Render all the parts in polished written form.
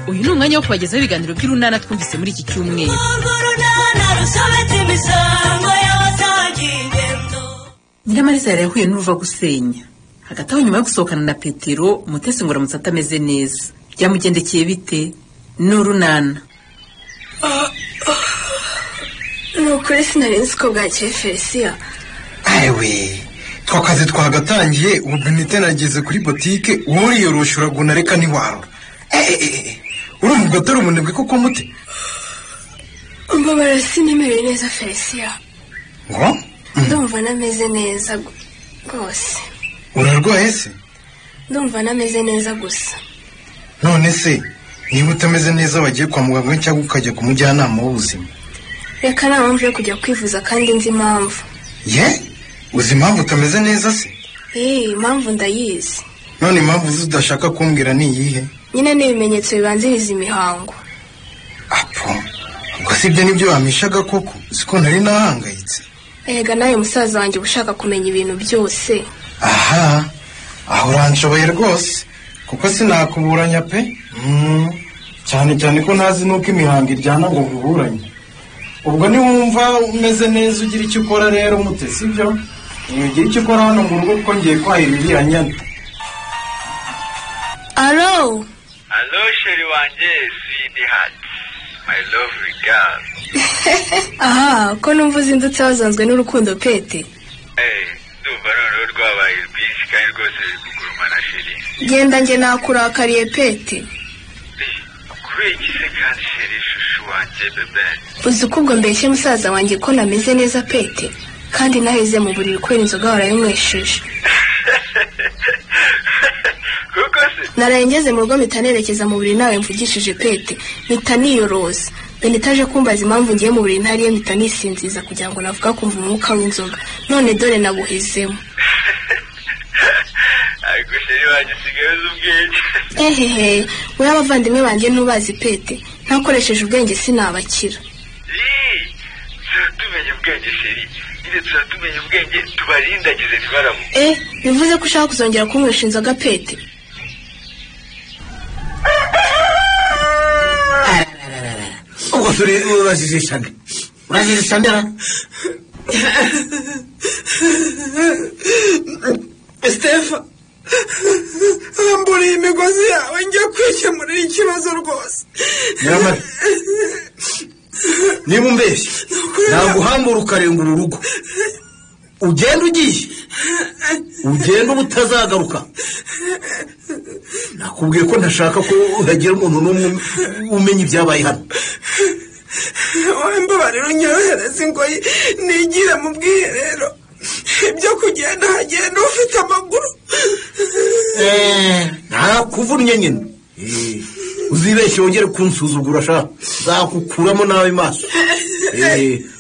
Uyu ni umwanya wo kubagezaho ibiganiro by'urunana twumvise muri iki cyumweru. Nyiramariza yari yahuye n'uruva gusenya. Hagati aho nyuma yo gusohokana na Petero, Mutesi ngo aramutse atameze neza. Byamugendekeye bite? Ni urunana. Ni ukuri sinari nzi ko bwakeye Felisiya. Ayiwe, twakazi twagatangiye, ubu Benite nageze kuri botike, wowe uriyorosha uraguna reka ntiwarura. Urumva ubwo atari umunebwe koko Mute? Mbabara sinemerewe neza Felisiya. Ngo? Ndumva nameze neza rwose. Urarwaye se? Ndumva nameze neza gusa. None se niba utameze neza wagiye kwa muganga cyangwa ukajya ku mujyanama w'ubuzima? Reka nta mpamvu yo kujya kwivuza kandi nzi impamvu. Ye? Uzi impamvu utameze neza se? Impamvu ndayizi. None impamvu uzi udashaka kumbwira ni iyihe? Nyine ni ibimenyetso bibanziriza imihango. Apo, ubwo si ibyo nibyo wampishaga koko? Siko nari nahangayitse. Erega nawe musaza wanjye uba ushaka kumenya ibintu byose. Aha, aho uranshoboye rwose, kuko sinakuburanya pe. Cyane cyane ko ntazi nuko imihango iryana ngo nkuburanye. Ubwo niwumva umeze neza ugira icyo ukora rero Mute, sibyo? Ugira icyo ukora hano mu rugo kuko ngiye kwahira iriya nyana. Alo? Alo sheri wanjye, sweetheart, my lovely girl. Aha, ko numva uzindutse wazanzwe n'urukundo Pete. Ndumva noneho rwabaye rwinshi kandi rwose ruri kugurumana sheri. Genda njye nakurakariye Pete. Kubera iki se kandi sheri shushu wanjye bebe? Uzi ko ubwo mbeshye musaza wanjye ko nameze neza Pete, kandi naheze mu buriri kubera inzoga warayinywesheje. Kuko se? Naraye ngeze mu rugo mpita nerekeza mu buriri nawe mvugishije Pete, mpita niyoroza. Benita aje kumbaza impamvu ngiye mu buriri ntariye mpita nisinziza kugira ngo navuga kumva umwuka w'inzoga. None dore nabuhezemo. Ariko sheri wanjye usigaye uzi ubwenge. Ehehe, wowe abavandimwe banjye ntubazi Pete, ntakoresheje ubwenge sinabakira. Tumenya ubwenge sheri, nyine turatumenya ubwenge tubarindagize ntibaramu. Bivuze ko ushaka kuzongera kunywesha inzoga Pete? Ubwo turi urajijisha nde? Urajijisha nde? Stefa, ramburiye imigozi yawe njya kwikemurira ikibazo rwose. Nyiramari, niba umbeshye naguhambura ukarenga uru rugo. Ugenda ugiye, ugenda uba utazagaruka. Nakubwiye ko ntashaka ko hagira umuntu n'umwe umenya ibyabaye hano. Wowe mbabarira unyohereze ingoyi nigire mu bwiherero. Ibyo kugenda hagenda ufite amaguru. Ntakuvunnye nyine. Uzibeshye wongere kunsuzugura sha, nzakukuramo nawe maso.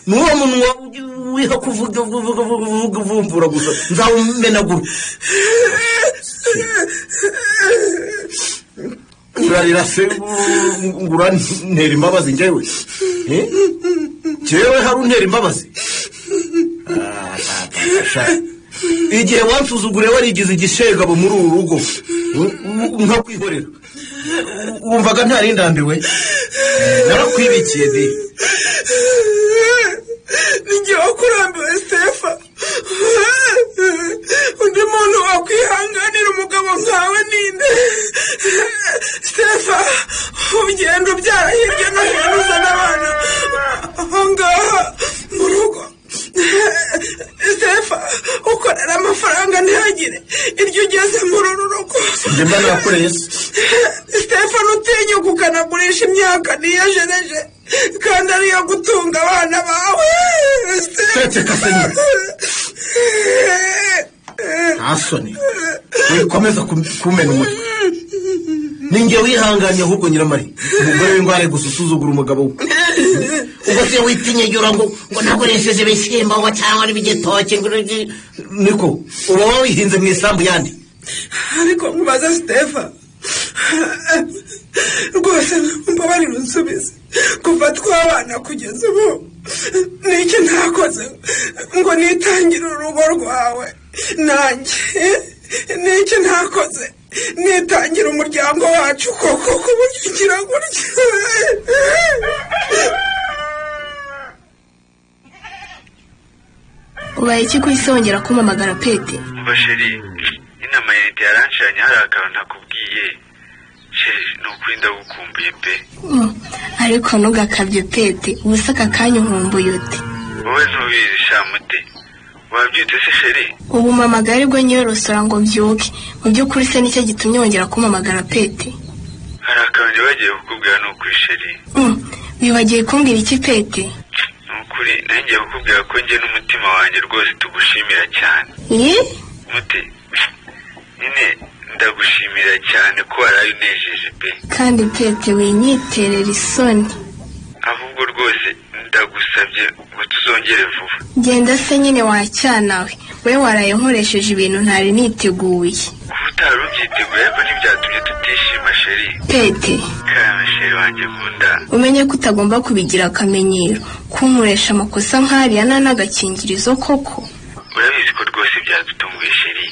N'uwo munwa wiha kuvuga vuga vumbura gusa nzawumenagura. Urarira se ngurantera imbabazi njyewe? Njyewe hari untera imbabazi? Igihe wansuzuguriye warigize igishegabo muri uru rugo nkakwihorera, wumvaga ntari ndambiwe? Narakwibikiye di. Ninjye wakurambiwe Stefa. Undi muntu wakwihanganira umugabo nkawe ninde? Stefa, ugenda ubyara hirya no hino uzana abana aho ngaha mu rugo. Stefa, ukorera amafaranga ntihagire iryo ugeze muri uru rugo. Njye mba nakoreye se? Stefa, utinyuka ukanagurisha imyaka niyejereje kandi ariyo gutunga abana bawe. Ceceka se nyine. Nta soni, wikomeza kumena umutwe. Ninjye wihanganye ahubwo Nyiramari, umugore w'ingware gusa usuzugura umugabo we. Ubwo se witinyegura ngo nakoresheje ibishyimbo ngo cyangwa n'ibigitoki, niko uba wawihinze mu isambu yandi. Ariko nkubaza Stefa, rwose mbabarira unsubize. Kuva twabana kugeza ubu niki ntakoze ngo nitangire urugo rwawe? Nanjye niki ntakoze nitangira umuryango wacu koko ku buryo Ngira gutya. Ubaye iki ko isi wongera kumpamagara Pete? Umva sheri, inama yanjye yaranshiranye, hari akantu ntakubwiye. Sheri, ni ukuri ndagukumbuye pe. Ariko ntugakabye Pete, ubu se aka kanya unkumbuye ute? Wowe ntubizi sha Mute. Wabyutse se sheri? Ubu mpamagara aribwo nyiyorosora ngo mbyuke. Mu by'ukuri se nicyo gitumye wongera kumpamagara Pete? Hari akantu bagiye kukubwira ni ukuri sheri. Wibagiwe kumbwira iki Pete? Ni ukuri nanjye kukubwira ko njye n'umutima wanjye rwose tugushimira cyane. Mute, nyine ndagushimira cyane ko waraye unejeje pe. Kandi Pete winyiterera isoni. Ahubwo rwose ndagusabye ngo tuzongere vuba. Genda se nyine wacyanawe, we waraye nkoresheje ibintu ntari niteguye. Kuba utari ubyiteguye ariko ntibyatumye tutishima sheri. Pete, karame sheri wanjye nkunda. Umenye ko utagomba kubigira akamenyero, kunkoresha amakosa nk'ariya nta n'agakingirizo koko. Urabizi ko rwose byadutunguye sheri.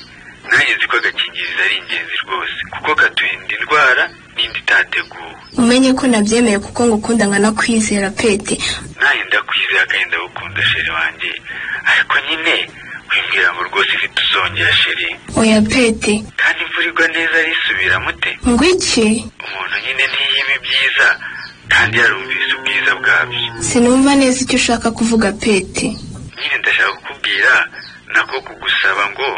Nanjye nzi ko agakingirizo ari ingenzi rwose, kuko katurinda indwara n'indi itateguwe. Umenye ko nabyemeye kuko ngukunda nkanakwizera Pete. Nanjye ndakwizera kandi ndagukunda sheri wanjye, ariko nyine wimbwira ngo rwose ntituzongera sheri. Oya Pete. Kandi imvura igwa neza arisubira Mute. Ngo iki? Umuntu nyine ntiyima ibyiza kandi yarumvise ubwiza bwabyo. Sinumva neza icyo ushaka kuvuga Pete. Nyine ndashaka kukubwira nako kugusaba ngo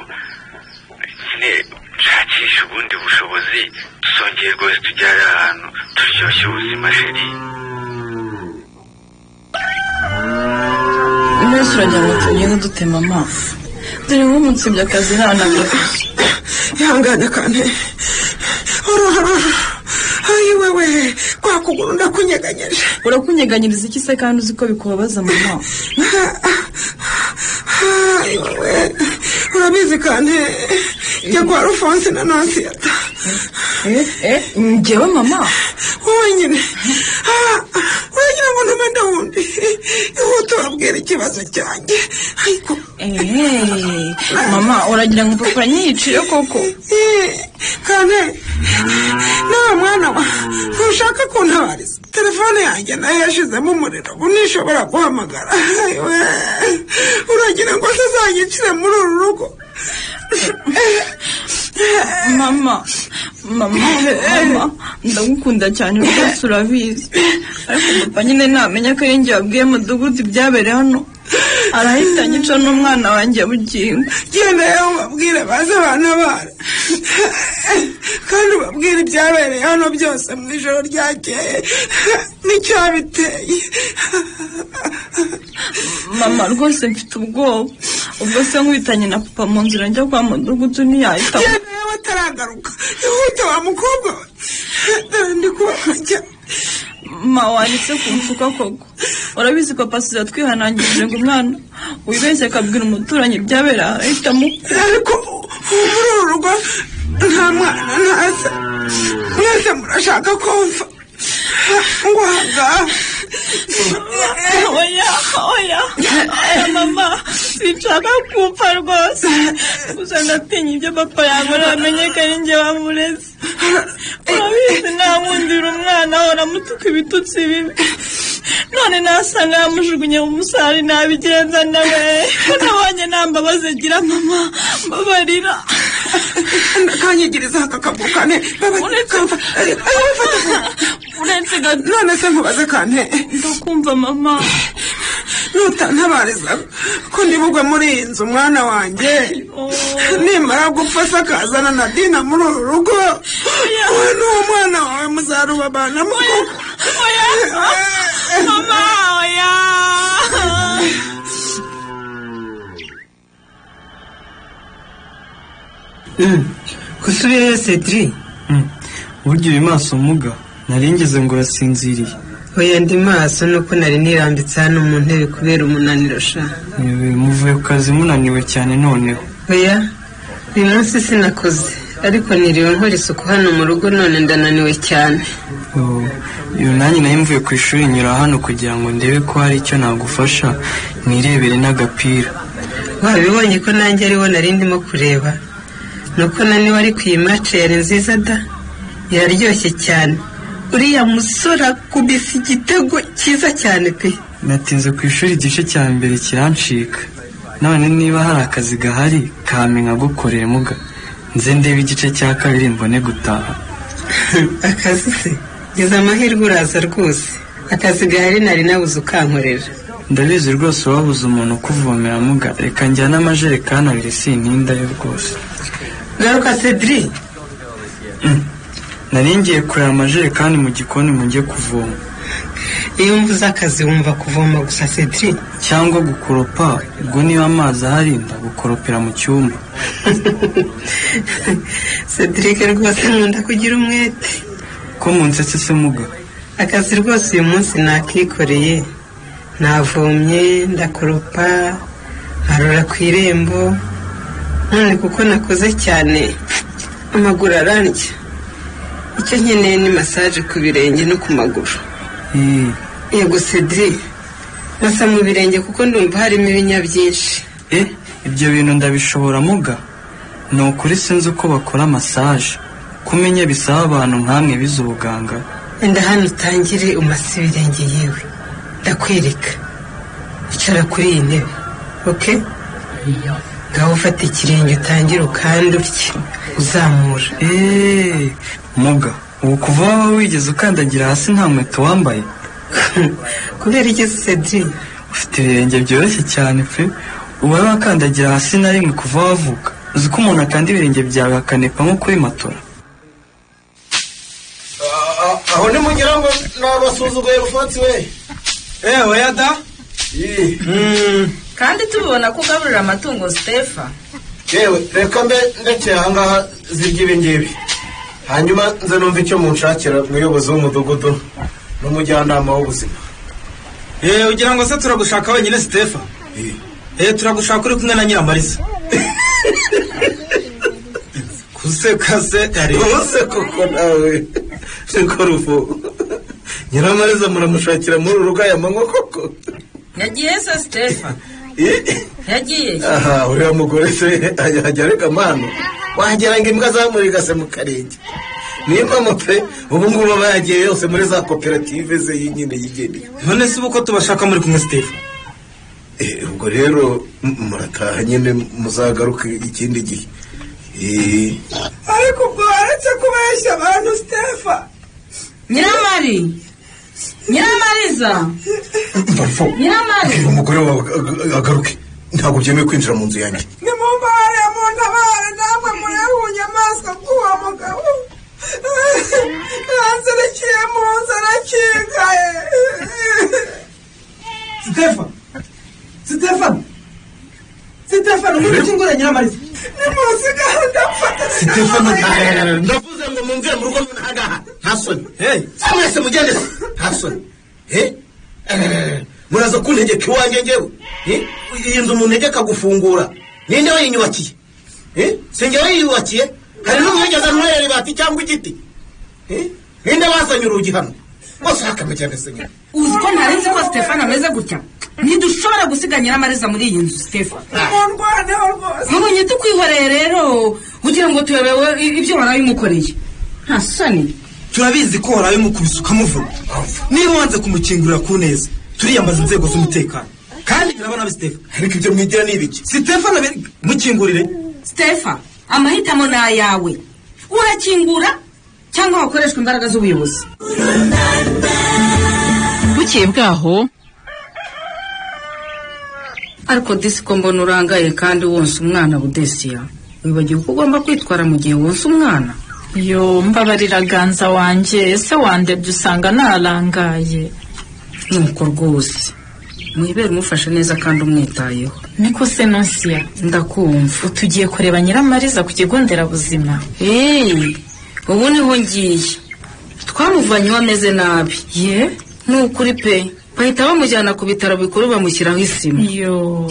nyine nshakishe ubundi bushobozi tuzongere rwose tujyare ahantu turyoshye ubuzima sheri. Umunsi uragira ngo tugende dutema amaso. Dore nk'umunsibye akazi ntanagakoze. Ihangane kane. Ayi wewe, kwa kuguru ndakunyeganyeje. Urakunyeganyiriza iki se kandi uzi ko bikubabaza mama? Ayi wewe, urabizi kane, njya kwa Alphonse na Nonsiyata. Njyewe mama? Wowe nyine. Uragira ngo ntume ndawundi. Ihute ubabwire ikibazo cyanjye. Ariko mama, uragira ngo papa anyiyicire koko? Kane, nawe mwana wa, ntushaka kuntabariza. Telefone yanjye nayo yashizemo umuriro, ubu ntishobora guhamagara. Uragira ngo se azanyicire muri uru rugo? Mama, mama, mama, ndagukunda cyane rwose urabizi. Ariko papa nyine namenya ko ari njye wabwiye mudugudu ibyabereye hano, arahita anyica n'umwana wanjye bugingo. Genda yewe ubabwire baze bantabare, kandi ubabwire ibyabereye hano byose mu ijoro ryakeye n'icyabiteye. Mama rwose mfite ubwoba. Ubwo se nkwitanye na papa mu nzira njya kwa mudugudu ntiyahita. Genda yewe ataragaruka, ihute wa mukobwa we, dore ndi kubabajya. Ma wanditse ku mfuka koko. Urabizi papa asize twihanangirije ngo umwana wibeshye akabwira umuturanyi ibyabera arahita amukura. Ariko muri uru rugo nta mwana ntasa, mwese murashaka kumva ngo ahangaha. Oya oya oya mama, sinshaka gupfa rwose. Gusa ndatinya ibyo papa yankora amenye ko ari njye wamureze. Urabizi ntankundira umwana ahora amutuka ibitutsi bibi. None nasanga yamujugunye mu musarani nabigenza nawe. Nabonye nta mbabazi agira mama, mbabarira. Ndakanyigiriza aka kaguru kane. Uretse gato. None se nkubaze kane. Ndakumva mama. Nutantabariza ko ndibugwe muri iyi nzu mwana wanjye, nimara gupfa se akazana na Dina muri uru rugo, wowe n'uwo mwana wawe muzarubabanamo koko? Mama, oya. Kusubirayo Cedric. Burya uri maso muga, naringeze ngo urasinziriye. Oya ndi maso nuko nari nirambitse hano mu ntebe kubera umunaniro sha. Muvuye ku kazi munaniwe cyane noneho. Oya, uyu munsi sinakoze, ariko niriwe nkora isuku hano mu rugo none ndananiwe cyane. Iyo nanjye nari mvuye ku ishuri nyura hano kugira ngo ndebe ko hari icyo nagufasha, nirebere n'agapira. Wabibonye ko nanjye ariwo nari ndimo kureba. Nuko naniwe ariko iyi match yari nziza da, yararyoshye cyane. Uriya musore akubise igitego cyiza cyane pe. Natinze ku ishuri igice cya mbere kirancika. None niba hari akazi gahari kampe nkagukorere muga, nze ndebe igice cya kabiri mbone gutaha. Akazi se? Geza amahirwe uraza rwose. Akazi gahari nari nabuze ukankorera. Ndabizi rwose wabuze umuntu ukuvomera muga, reka njyane amajerekani abiri sintindayo rwose. Garuka Cedric. Nari ngiye kureba amajerekani mu gikoni mujye kuvoma. Iyo mvuze akazi wumva kuvoma gusa Cedric? Cyangwa gukoropa, ubwo niba amazi ahari ndagukoropera mu cyumba. Cedric rwose nkunda kugira umwete. Ko munsetse se muga? Akazi rwose uyu munsi nakikoreye. Navomye, ndakoropa, nkarura ku irembo. None kuko nakoze cyane amaguru arandya. Icyo nkeneye ni massage ku birenge no ku maguru. Yego Cedric, masa mu birenge kuko ndumva harimo ibinya byinshi. Ibyo bintu ndabishobora muga? Ni ukuri sinzi uko bakora massage. Kumenya bisaba abantu nkamwe bize ubuganga. Enda hano utangire umase ibirenge yewe. Ndakwereka. Icara kuri iyi ntebe. Okay? Ngaho ufata ikirenge utangire ukande utya uzamura. Muga, ubu kuva waba wigeze ukandagira hasi nta nkweto wambaye? Kubera iki Cedric? Ufite ibirenge byoroshye cyane pe. Uba wakandagira hasi na rimwe kuva wavuka. Uzi ko umuntu akanda ibirenge byawe akanepa nko kuri matora. Aho nimugira ngo nabasuzuguye Rufonsi we. Oya da. Kandi tubibona ko ugaburira amatungo Stefa. Yewe reka mbe ndekeye ahangaha zirya ibi ngibi, hanyuma nze numva icyo munshakira umuyobozi w'umudugudu n'umujyanama w'ubuzima. Ugira ngo se turagushaka wenyine Stefa? Turagushaka uri kumwe na Nyiramariza. Kuseka se rwose koko nawe niko rufu. Nyiramariza muramushakira muri uru rugo aya manywa koko? Yagiye se Stefa? Yagiye. Aha uriya mugore se ajya areka amano, wagira ngo imbwa zamurigase mu karenge. Niyo mpamvu pe ubu ngubu aba yagiye yose muri za koperative ze nyine yigendeye. None se ubu ko tubashaka muri kumwe Stefa? Ubwo rero murataha nyine muzagaruke ikindi gihe. Ariko ubwo waretse kubeshya abantu Stefa. Nyiramari, Nyiramariza, Nyiramari, umugore wawe agaruke. Ntabwo byemewe kwinjira mu nzu yanjye. Nimumbare muntabare namwe murebe ubunyamaswa bw'uwo mugabo. Yanzerekiye mu nzu arakingaye. Stefa, Stefan, Stefan, umuntu ukingura Nyiramariza. Nimusigare ndapfa. Stefan, ndavuze ngo mumvire mu rugo nagaha. Nta soni. Mwese mugende se. Nta soni. Muraza kuntegeka iwanjye njyewe. Iyi nzu muntegeka gufungura. Ninde wayinyubakiye? Sinjye wayiyubakiye? Hari n'umwigeze antwerera ibati cyangwa igiti? Ninde wazanye urugi hano? Bose hakamugende se nyine. Uzi ko ntarinzi ko Stefan ameze gutya? Ntidushobora gusiga Nyiramariza muri iyi nzu Stefa. Mundwaneho rwose. Mubonye tukwihoreye rero ugira ngo tuyobewe ibyo warabimukoreye. Nta soni. Turabizi ko warabimukubise ukamuvuna. Niba wanze kumukingurira ku neza, turiyambaza inzego z'umutekano. Kandi birabona bi Stefa. Ariko ibyo mwigira ni ibiki? Stefa mukingurire. Stefa, amahitamo ni ayawe. Urakingura cyangwa wakoreshwa imbaraga z'ubuyobozi. Bukeye bwaho ariko disi ko mbona urangaye kandi wonsa umwana Budesiya, wibagiwe uko ugomba kwitwara mu gihe wonsa umwana. Yo mbabarira ganza wanjye, ese wandebye usanga narangaye. Nuko rwose mwibere umufashe neza kandi umwitayeho. Niko se Nonsiya? Ndakumva. Utugiye kureba Nyiramariza ku kigo nderabuzima. Ubu niho ngiye. Twamuvanye ameze nabi. Ye? Ni ukuri pe. Bahita bamujyana ku bitaro bikuru bamushyiraho isima. Yo.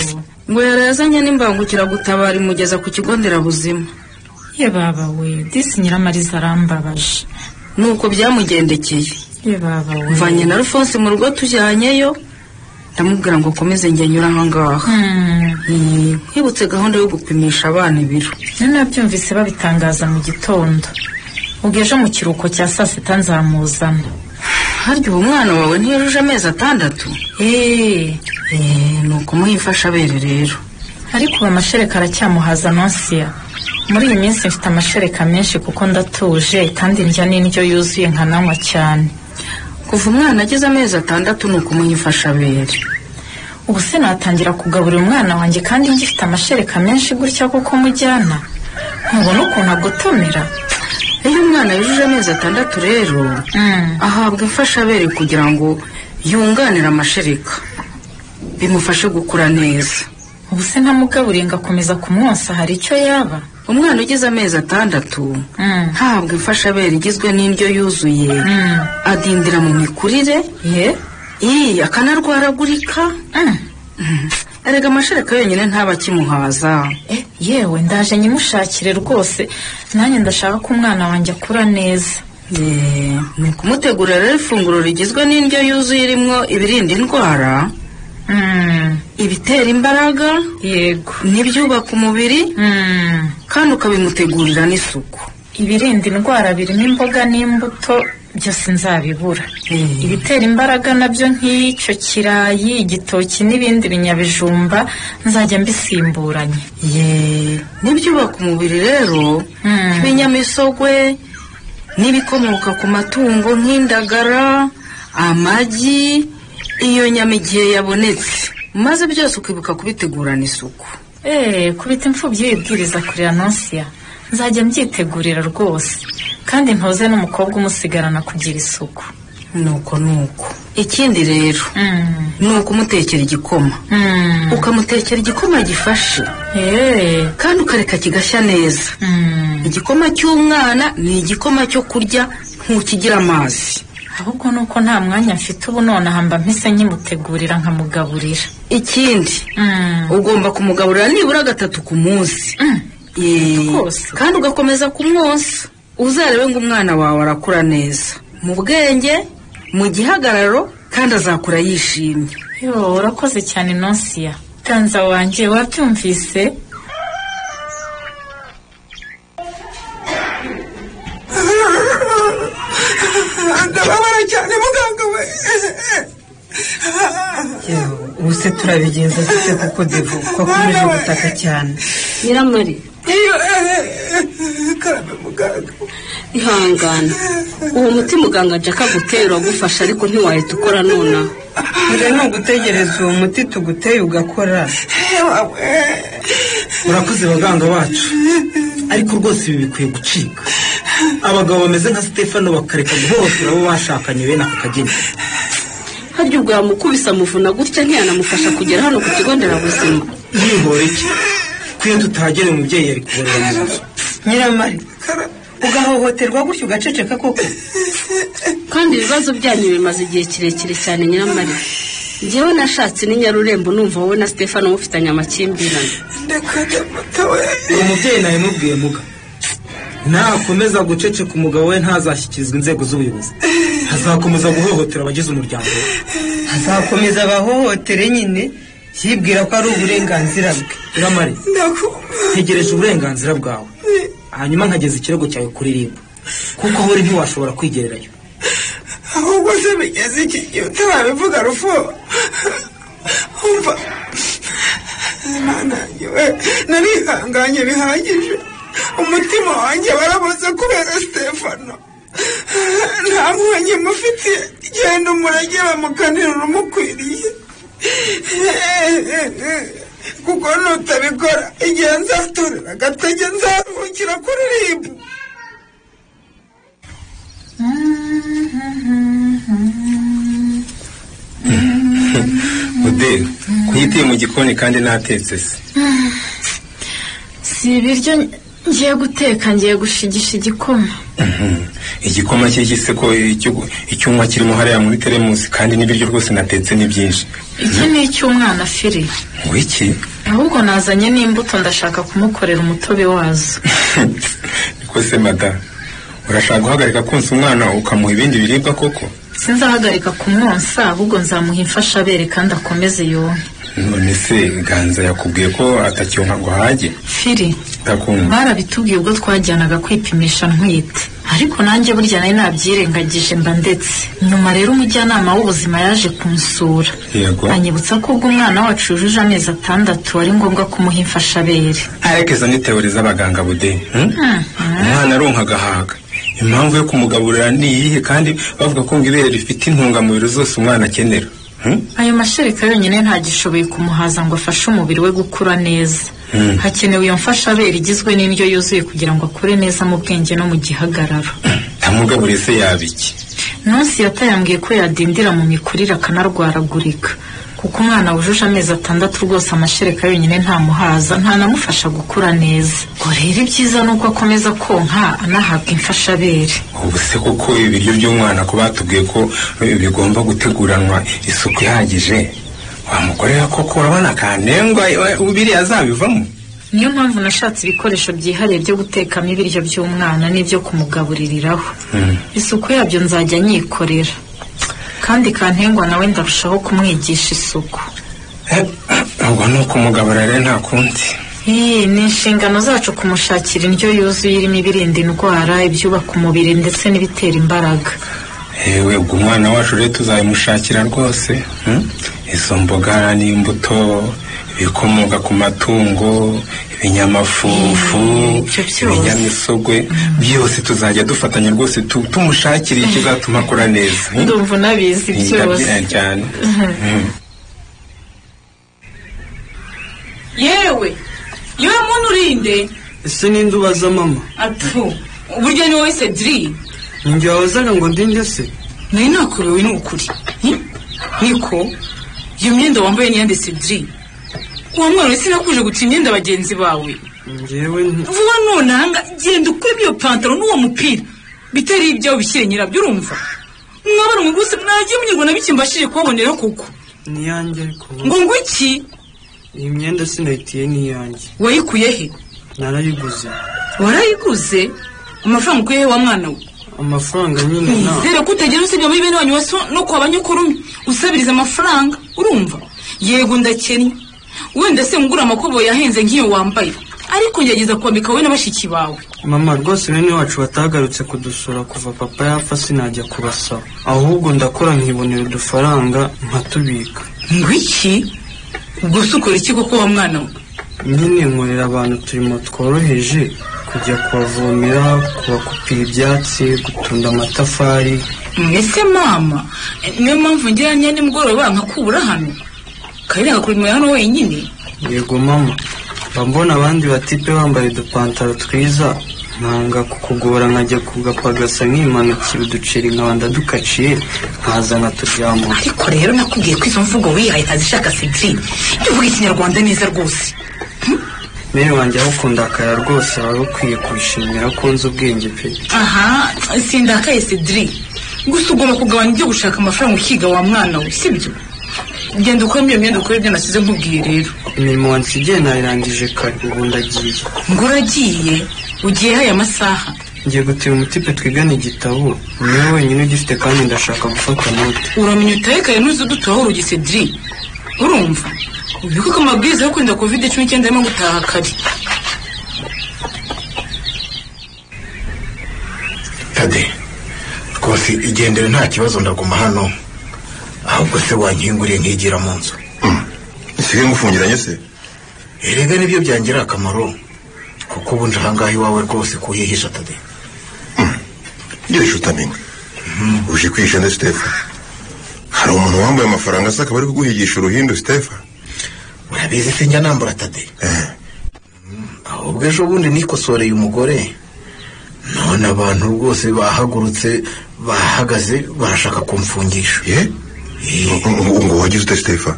Ngo yarazanye n'imbangukiragutabara imugeza ku kigo nderabuzima. Ye baba we, disi Nyiramariza arambabaje. Nuko byamugendekeye. Ye baba we. Mvanye na Rufonsi mu rugo tujyanyeyo, ndamubwira ngo akomeze njye nyura aho ngaho. Nkwibutse gahunda yo gupimisha abana ibiro. Nari nabyumvise babitangaza mu gitondo. Ubwo ejo mu kiruhuko cya saa sita nzamuzana. Harya ubu umwana wawe ntiyujuje amezi 6? Ni ukumuha imfashabere rero. Ariko ubu amashereka aracyamuhaza Nonsiya. Muri iyi minsi mfite amashereka menshi kuko ndatuje kandi ndya n'indyo yuzuye nkananywa cyane. Kuva umwana ageze amezi 6 ni ukumuha imfashabere. Ubu se natangira kugaburira umwana wanjye kandi ngifite amashereka menshi gutya kuko mujyana? Ntubona ukuntu agotomera? Iyo umwana yujuje amezi 6 rero ahabwa imfashabere kugira ngo yunganire amashereka, bimufashe gukura neza. Ubu se ntamugaburiye ngakomeza kumwonsa hari icyo yaba? Umwana ugeze amezi 6 ntabwo imfashabere igizwe n'indyo yuzuye, adindira mu mikurire, akanarwaragurika. Erega amashereka yonyine ntaba akimuhaza. Yewe ndaje nyimushakire rwose, nanjye ndashaka ko umwana wanjye akura neza. Ni ukumutegurira rero ifunguro rigizwe n'indyo yuzuye irimo ibirinda indwara, ibitera imbaraga, yego, n'ibyubaka umubiri, kandi ukabimutegurira n'isuku. Ibirinda indwara birimo imboga n'imbuto byose nzabibura. Ibitera imbaraga nabyo nk'icyo kirayi, igitoki n'ibindi binyabijumba nzajya mbisimburanye. N'ibyubaka umubiri rero ibinyamisogwe n'ibikomoka ku matungo nk'indagara, amagi, iyo nyama igihe yabonetse, maze byose ukibuka kubitegurana isuku. Kubita imfubyi wibwiriza kurira Nonsiya, nzajya mbyitegurira rwose, kandi ntoze n'umukobwa umusigarana kugira isuku. Nuko nuko. Ikindi rero ni ukumutekera igikoma. Ukamutekera igikoma gifashe, kandi ukareka kigashya neza. Igikoma cy'umwana ni igikoma cyo kurya ntukigira amazi. Ahubwo nuko nta mwanya mfite ubu nonaha mba mpise nkimutegurira nkamugaburira. Ikindi ugomba kumugaburira nibura 3 ku munsi. Kandi ugakomeza kumwonsa. Uzarebe ngo umwana wawe arakura neza mu bwenge, mu gihagararo, kandi azakura yishimye. Yo, urakoze cyane Nonsiya. Ganza wanjye wabyumvise? Ndababara cyane muganga we. Ubu se turabigenza dute kuko Devu ko akomeje gutaka cyane? Nyiramari, ihangana, uwo muti muganga Jack aguteye uragufasha, ariko ntiwahita ukora nonaha. Mbere ni ugutegereza uwo muti tuguteye ugakora. Murakoze baganga bacu, ariko rwose ibi bikwiye gucika. Abagabo bameze nka Stefano bakareka guhohotera abo bashakanye bene aka kageni. Harya ubwo yamukubise amuvuna gutya ntiyanamufasha kugera hano ku kigo nderabuzima. Yihora iki? Ko iyo tutahagera umubyeyi yari kubarira mu nzu. Nyiramari, ugahohoterwa gutya ugaceceka koko? Kandi ibibazo byanyu bimaze igihe kirekire cyane Nyiramari. Njyewe nashatse n'inyarurembo numva wowe na Stefano mufitanye amakimbirane. Uwo mubyeyi nabimubwiye muga, nakomeza guceceka umugabo we ntazashyikirizwa inzego z'ubuyobozi, azakomeza guhohotera abagize umuryango we. Azakomeza abahohotere nyine, yibwira ko ari uburenganzira bwe. Nyiramari, ntegereje uburenganzira bwawe, hanyuma nkageza ikirego cyawe kuri RIB, kuko aho uri ntiwashobora kwigererayo. Ahubwo se bigeze iki gihe utarabivuga Rufo? Umva Mana we, narihanganye bihagije, umutima wanjye waraboze kubera Stefano. Nta mwanya mufitiye, genda umurage bamukanira urumukwiriye, kuko nutabikora igihe nzatorera agatege nzaruhukira kuri RIB. Bude, kuyiteye mu gikoni kandi natetse se? Si ibiryo ngiye guteka, ngiye gushigisha igikoma. Igikoma cy'iki ko icyumwa kirimo hariya muri teremusi, kandi n'ibiryo rwose natetse ni byinshi. Iki ni icy'umwana Firi. Wiki? Ahubwo nazanye n'imbuto, ndashaka kumukorera umutobe wazo. Niko se mada, urashaka guhagarika konsa umwana ukamuha ibindi biribwa koko? Sinzahagarika kumwonsa, ahubwo nzamuha imfashabere kandi akomeze yonke. None se Ganza yakubwiye ko atacyonka ngo ahage? Firi, barabitubwiye ubwo twajyanaga kwipimisha ntwite, Ariko nanjye burya nari nabyirengagije mba ndetse. Nyuma rero umujyanama w'ubuzima yaje kunsura. Anyibutsa ko ubwo umwana wacu yujuje amezi 6 ari ngombwa kumuha imfashabere. Ariko izo ni teori z'abaganga bude. Umwana aronka agahaga. Impamvu yo kumugaburira ni iyihe kandi bavuga ko ngo ibere rifite intungamubiri zose umwana akenera? Ayo mashereka yonyine ntagishoboye kumuhaza ngo afashe umubiri we gukura neza. Hakenewe iyo mfashabere igizwe n'indyo yuzuye kugira ngo akure neza mu bwenge no mu gihagararo. Tamugaburiye se yaba iki? Nonsi yatayambwiye ko yadindira mu mikurire akanarwaragurika. Kuko umwana wujuje amezi 6 rwose amashereka yonyine ntamuhaza, ntanamufasha gukura neza. Ngo rero ibyiza ni uko akomeza konka anahabwa imfashabere. Ubu se koko ibiryo by'umwana ko batubwiye ko bigomba guteguranwa isuku ihagije, wamukorera koko urabona kanengwa biriya azabivamo? Niyo mpamvu nashatse ibikoresho byihariye byo gutekamo ibiryo by'umwana n'ibyo kumugabuririraho. Isuku yabyo nzajya nyikorera. Kandi kantengwa nawe ndarushaho kumwigisha isuku. Ubwo ni ukumugaburira rero nta kundi. Ni inshingano zacu kumushakira indyo yuzuye irimo ibirinda indwara, ibyubaka umubiri ndetse n'ibitera imbaraga. Yewe ubwo umwana wacu rero tuzabimushakira rwose. Izo mboga n'imbuto, ibikomoka ku matungo, ibinyamafufu, ibinyamisogwe, byose tuzajya dufatanya rwose tumushakira ikizatuma akura neza. Ndumva unabizi byose cyane. Yewe yewe muntu urinde. Ese ninde ubaza mama? Atu uburyo ni wowe Cedric. Ninjye wabazaga ngo ndinde se? Nari nakubewe n'ukuri. Niko iyo myenda wambaye ni yande Cedric? Wa mwana wese nakuje guca imyenda bagenzi bawe. Njyewe vuba nonanga genda ukure iyo pantaro n'uwo mupira bitari ibyawe bishyire nyirabyo urumva. Mwabara mu rwose mwagiye munyirwa nabikimbashije kubabonera koko. Ni yanjye ariko. Ngo ngwiki? Iyi myenda sinayitiye ni yanjye. Wayikuye he? Narayiguze. Warayiguze? Amafaranga ukuye he wa mwana we? Amafaranga nyine na. Zero kutagera usibye muri bene wanyu waso no kwa banyokurume usabiriza amafaranga urumva. Yego ndakennye. Wenda se ngura amakobo yahenze nk'iyo wambaye. Ariko ngerageza kwambika wowe n'abashiki bawe. Mama rwose bene wacu batagarutse kudusura kuva papa yapfa sinajya kubasaba. Ahubwo ndakora nkibonera udufaranga nkatubika. Ngwiki? Ubwo se ukora iki koko wa mwana we? Nyine nkorera abantu turimo tworoheje, kujya kubavomera, kubakupira ibyatsi, gutunda amatafari. Ese mama, niyo mpamvu ngira nimugoroba nkakubura hano? Kayiranga kuri hano wenyine? Yego mama, mbona abandi batipe bambaye udupantaro twiza, nkanga kukugora nkajya kugapagasa nkimanukira uduceri nkaba ndadukaciye nkaza nkaturyamura. Ariko rero nakubwiye ko izo mvugo wihaye ntazishaka Cedric. Uvuga ikinyarwanda neza rwose. Mere wanjye aho kundakara rwose wari ukwiye kubishimira ko nzi ubwenge pe. Aha, sindakaye Cedric. Gusa ugomba kugabanya ibyo gushaka amafaranga ukiga wa mwana we, sibyo? Genda ukore iyo myenda ukore ibyo nasize nkubwiye rero. Imirimo wansigiye nayirangije kare ubu ndagiye. Ngo uragiye? Ugiye haya masaha? Ngiye gutira umutipe twigana igitabo, niwe wenyine ugifite kandi ndashaka gufata note. Uramenya utahe kare ntuzi uduturaho urugi Cedric. Urumva? Ubiko ko amabwiriza yo kwirinda COVID-19 arimo gutaha kare. Tade, rwose igendere nta kibazo ndaguma hano. Ahubwo se wankinguriye nkigira mu nzu. Isigaye ngufungiranye se? Erega nibyo byangira akamaro. Kuko ubu nje ahangaha iwawe rwose kuhihisha Tade. Ngirisha utamenya. Uje kwihisha nde Stephen? Hari umuntu wambaye amafaranga se akaba ari kuguhigisha uruhindu Stephen? Urabizi se njya nambura Tade. Ahubwo ejo bundi nikosoreye umugore. None abantu rwose bahagurutse bahagaze barashaka kumfungisha. Ye? Ngo wagize ute Stephen?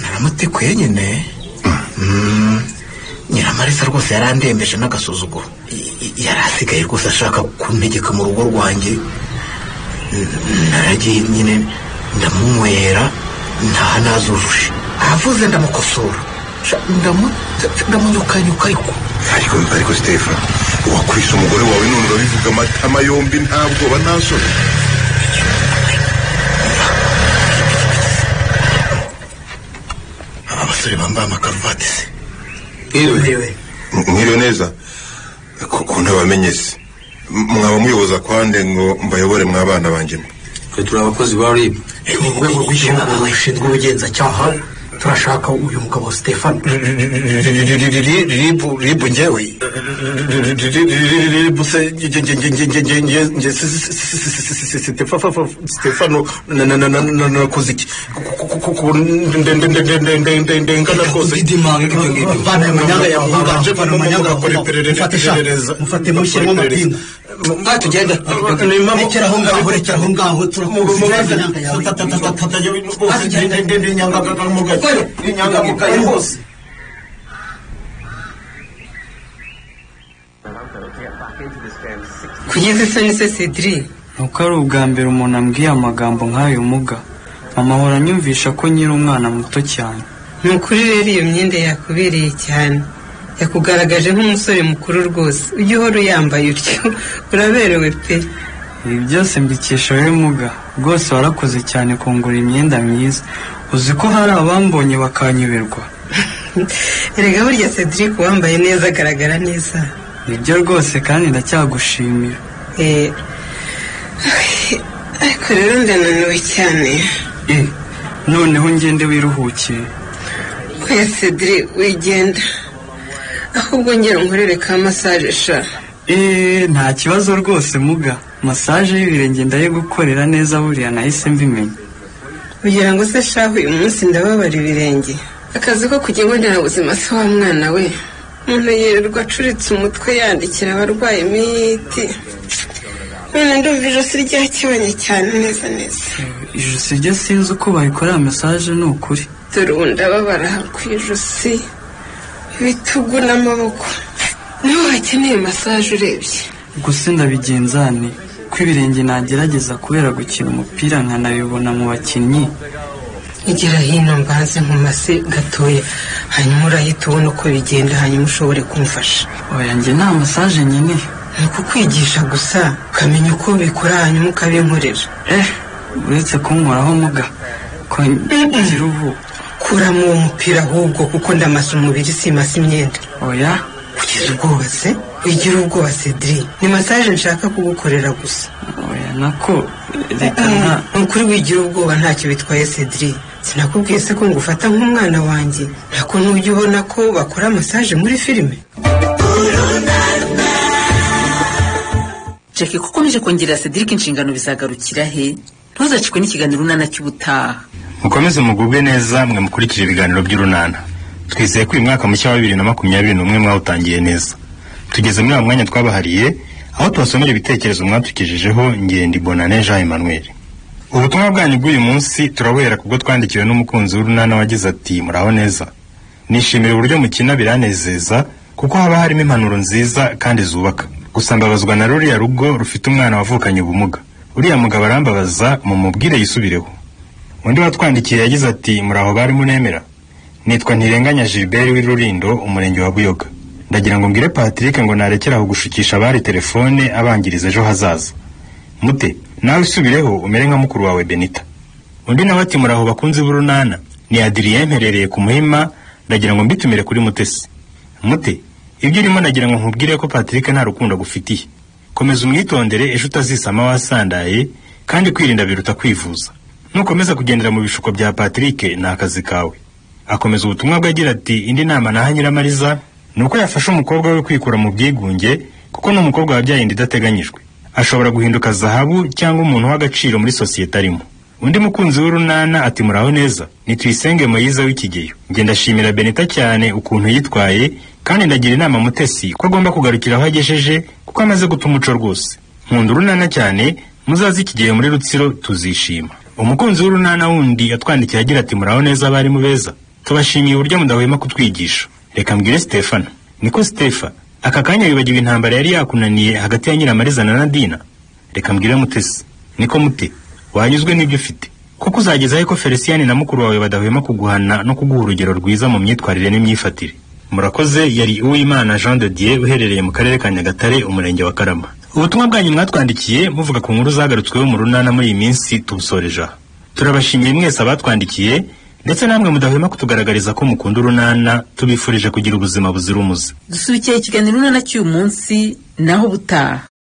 Naramutekwe nyine. Nyiramarisa rwose yarandembeje n'agasuzuguro. Yarasigaye rwose ashaka kuntegeka mu rugo rwanjye. Naragiye nyine ndamunywera ntaha nazujuje. Avuze ndamukosora. Ndamunyukanyuka ariko. Ariko Stephen, wakubise umugore wawe none urabivuga amatama yombi nta bwoba nta soni. Aba basore bambaye amakaruvati se? Mwiriwe neza. Ko ntabamenye se? Mwaba muyoboza kwande ngo mbayobore mwabana banjye? Twe turi abakozi ba RIB, urwego rw'igihugu rushinzwe ubugenzacyaha. Turashaka uyu mugabo Stefano. RIB? Njyewe RIB se? Nge Stefano nakoze iki ndengana rwose? Vana ayo manyanga yawe, vana amanyanga yawe. Mufate sha, mufate mushyiremo amapingu. Tugenda. Rekera aho ngaho, rekera aho ngaho, turakuzi amanyanga yawe. Inyangamugayo rwose. Kugeza isoni se, Cedric? Nuko ari ubwa mbere umuntu ambwiye amagambo nk'ayo muga. Mama ahora anyumvisha ko nkiri umwana muto cyane. Ni ukuri rero, iyo myenda yakubereye cyane, yakugaragaje nk'umusore mukuru rwose. Ujye uhora uyambaye utyo, uraberewe pe. Ibi byose mbikesha wowe muga. Rwose warakoze cyane kungura imyenda myiza. Uzi ko hari abambonye bakanyoberwa? Erega burya Cedric, wambaye neza agaragara neza. Nibyo rwose, kandi ndacyagushimira. Ariko rero ndananiwe cyane. Noneho ngende wiruhukire. Oya Cedric, wigenda, ahubwo ngera unkorere ka massage sha. Eee, nta kibazo rwose muga. Massage y'ibirenge ndayigukorera neza, buriya nahise mbimenya. Kugira ngo se shahu, uyu munsi ndababara ibirenge. Akazi ko ku kigo nderabuzima se wa mwana we, umuntu yirirwa acuritse umutwe yandikira abarwayi imiti, none ndumva ijosi ryakibanye cyane neza neza. Ijosi ryo sinzi uko bayikorera massage, ni ukuri. Dore ubu ndababara ku ijosi, ibitugu n'amaboko, niho hakeneye massage urebye. Gusa ndabigenzane ko ibirenge nagerageza kubera gukina umupira nkanabibona mu bakinnyi. Igera hino mbanze nkumase gatoya, hanyuma urahita ubona uko bigenda, hanyuma ushobore kumfasha. Oya, njye nta massage nkeneye. Ni ukukwigisha gusa, ukamenya uko bikora, hanyuma ukabinkorera. Uretse kunkoraho muga, ko ngira ubu. Kuramo uwo mupira ahubwo, kuko ndamasa umubiri, simasa imyenda. Oya. Ugize ubwoba se? Wigira ubwoba Cedric, ni massage nshaka kugukorera gusa. Oya, nako reka nta. Ni ukuri, wigira ubwoba, ntacyo bitwaye Cedric. Sinakubwiye se ko ngufata nk'umwana wanjye? Nako ntujya ubona ko bakora massage muri filime? Jackie, ko ukomeje kongerera Cedric inshingano, bizagarukira he? Ntuzacikwe n'ikiganiro Urunana cy'ubutaha. Mukomeze mugubwe neza mwe mukurikira ibiganiro by'Urunana. Twizeye ko uyu mwaka mushya wa 2021 mwawutangiye neza. Tugeze muri wa mwanya twabahariye, aho tubasomera ibitekerezo mwatugejejeho. Ngendi Bonane Jean Emmanuel. Ubutumwa bwanyu bw'uyu munsi turabuhera kubwo twandikiwe n'umukunzi w'Urunana wagize ati: "Muraho neza, nishimira uburyo mukina, biranezeza kuko haba harimo impanuro nziza kandi zubaka. Gusa mbabazwa na ruriya rugo rufite umwana wavukanye ubumuga. Uriya mugabo arambabaza, mumubwire yisubireho." Undi watwandikiye yagize ati: "Muraho bari munemera, nitwa Ntirenganya Gilbert w'i Rurindo, umurenge wa Buyoga. Ndagira ngo mbwire Patrick ngo narekere aho gushukisha abari telefone abangiriza ejo hazaza. Mute nawe usubireho umere nka mukuru wawe Benita." Undi nawe ati: "Muraho bakunzi b'Urunana, ni Adrien mperereye ku Muhima. Ndagira ngo mbitumire kuri Mutesi. Mute, ibyo urimo nagira ngo nkubwire ko Patrick nta rukundo agufitiye. Komeza umwitondere, ejo utazisama wasandaye, kandi kwirinda biruta kwivuza. Nukomeza kugendera mu bishuko bya Patrick ni akazi kawe." Akomeza ubutumwa bwe agira ati: "Indi nama naha Nyiramariza ni uko yafasha umukobwa we kwikura mu bwigunge, kuko ni umukobwa wabyaye inda idateganyijwe, ashobora guhinduka zahabu cyangwa umuntu w'agaciro muri sosiyete arimo." Undi mukunzi w'Urunana ati: "Muraho neza, ni Tuyisenge Moyiza w'Ikigeyo. Njye ndashimira Benita cyane ukuntu yitwaye, kandi ndagira inama Mutesi ko agomba kugarukira aho agejeje kuko amaze guta umuco rwose. Nkunda Urunana cyane, muzaze Ikigeyo muri Rutsiro tuzishima." Umukunzi w'Urunana wundi yatwandikiye agira ati: "Muraho neza abarimu beza, tubashimiye uburyo mudahwema kutwigisha. Reka mbwire Stefano, niko Stefa, aka kanya wibagiwe intambara yari yakunaniye hagati ya Nyiramariza na Nadina? Reka mbwire Mutesi, niko Mute, wanyuzwe n'ibyo ufite kuko uzagezaho ko Felicien na mukuru wawe badahwema kuguhana no kuguha urugero rwiza mu myitwarire n'imyifatire. Murakoze." Yari Uwimana Jean de Dieu uherereye mu karere ka Nyagatare, umurenge wa Karama. Ubutumwa bwanyu mwatwandikiye muvuga ku nkuru zagarutsweho mu Runana muri iyi minsi tubusoreje aha. Turabashimiye mwese abatwandikiye, ndetse namwe mudahwema kutugaragariza ko mukunda Urunana. Tubifurije kugira ubuzima buzira umuze. Dusubikiye ikiganiro Urunana cy'uyu munsi, naho ubutaha.